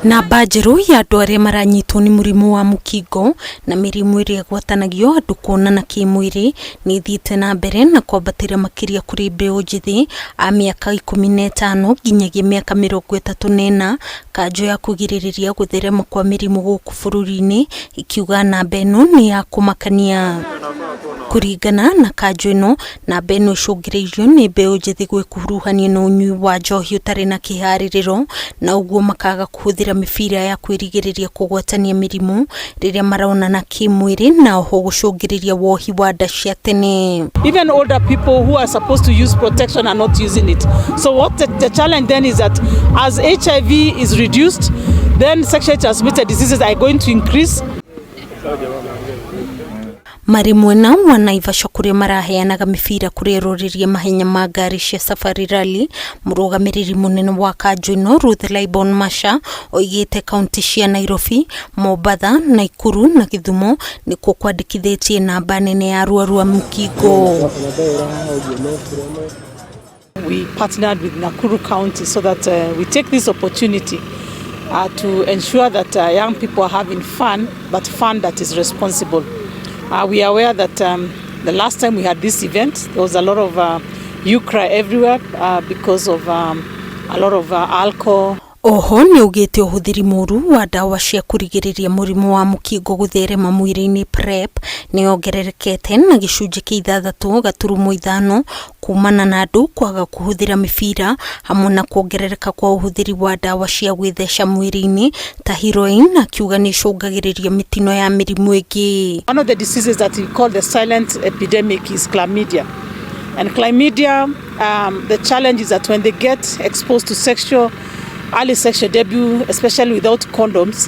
Namba njerũ ya andũ arĩa maranyitwo nĩ mũrimũ wa mũkingo na mĩrimũ ĩrĩa ĩgwatanagio andũ kuonana kĩmwĩrĩ nĩ ĩthiĩte na mbere na kwambatĩra, makĩria kũrĩ mbeũ njĩthĩ a mĩaka 15 nginyagia mĩaka 34. Kanjũ ya kũgirĩrĩria gũtherema kwa mĩrimũ gũkũ bũrũri-inĩ ikiuga namba ĩno nĩ ya kũmakania. Kũringana na kanjũ ĩno, namba ĩno ĩcũngĩrĩirio nĩ mbeũ njĩthĩ gwĩkuruhania na ũnyui wa njohi ũtarĩ na kĩharĩrĩro, na ũguo makaga kũhũthĩra mĩbira ya kwĩrigĩrĩria kũgwatania mĩrimũ rĩrĩa maronana kĩmwĩrĩ, na oho gũcũngĩrĩria wohi wa nda cia tene. Even older people who are supposed to use protection are not using it. So what the challenge then is that as HIV is reduced, then sexually transmitted diseases are going to increase. Marĩ mwena wa Naivasha kũrĩa maraheanaga mĩbira kũrĩ eroreri a mahenya ma ngari cia Safari Rally, mũrũgamĩrĩri mũnene wa kanjũ ĩno Ruth Laibon Masha oigĩte kaunti cia Nairobi, Mombatha, Nakuru na Gĩthumo nĩkuo kwandĩkithĩtie namba nene ya arwaru a mũkingo. We partnered with Nakuru County so that we take this opportunity to ensure that young people are having fun, but fun that is responsible. We are aware that the last time we had this event, there was a lot of outcry everywhere because of a lot of alcohol. Oho nĩ augĩte ũhũthĩri mũru wa ndawa cia kũrigĩrĩria mũrimũ wa mũkingo gũtherema mwĩrĩ-inĩ, PrEP, nĩ yongererekete na gĩcunjĩ kĩa 6.5 kumana na andũ kwaga kũhũthĩra mĩbira, hamwe na kuongerereka kwa ũhũthĩri wa ndawa cia gwĩtheca mwĩrĩ-inĩ ta heroin, akiuga nĩ icũngagĩrĩria mĩtino ya mĩrimũ ĩngĩ. One of the diseases that we call the silent epidemic is chlamydia. And chlamydia, the challenge is that when they get exposed to early sexual debut, especially without condoms,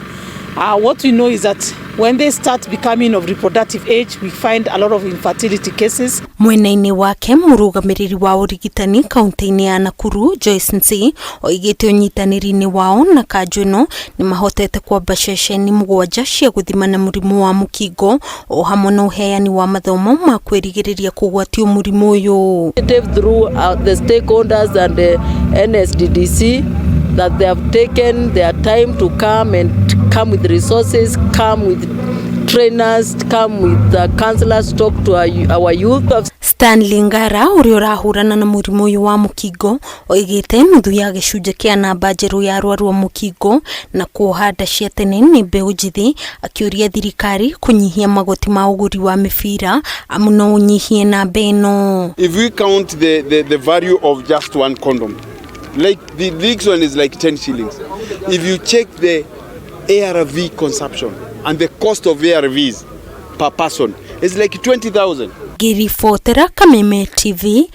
what we know is that when they start becoming of reproductive age, we find a lot of infertility cases. Mwena-inĩ wake, mũrũgamĩrĩri wa ũrigitani kaunti-inĩ ya Nakuru Joyce Nsi oigĩte ũnyitanĩri-inĩ wao na kanjũ ĩno nĩ mahotete kwamba ceceni mũgwanja cia gũthimana mũrimũ wa mũkingo, o hamwe na ũheani wa mathomo ma kwĩrigĩrĩria kũgwatio mũrimũ ũyũ. Through the stakeholders and the NSDDC that they have taken their time to come and come with resources, come with trainers, come with counselors, talk to our youth. Stanley Ngara ũrĩa ũrahũrana na mũrimũ ũyũ wa mũkingo oigĩte nuthu ya gĩcunjĩ kĩa namba njerũ ya arwaru a mũkingo na kuoha nda cia tene nĩ mbeũ njĩthĩ, akĩũria thirikari kũnyihia magoti ma ũgũri wa mĩbira amu no ũnyihie namba ĩno. If we count the value of just one condom, like this one is like 10 shillings. If you check the ARV consumption and the cost of ARVs per person, it's like 20,000. Ngĩribotera Kameme TV.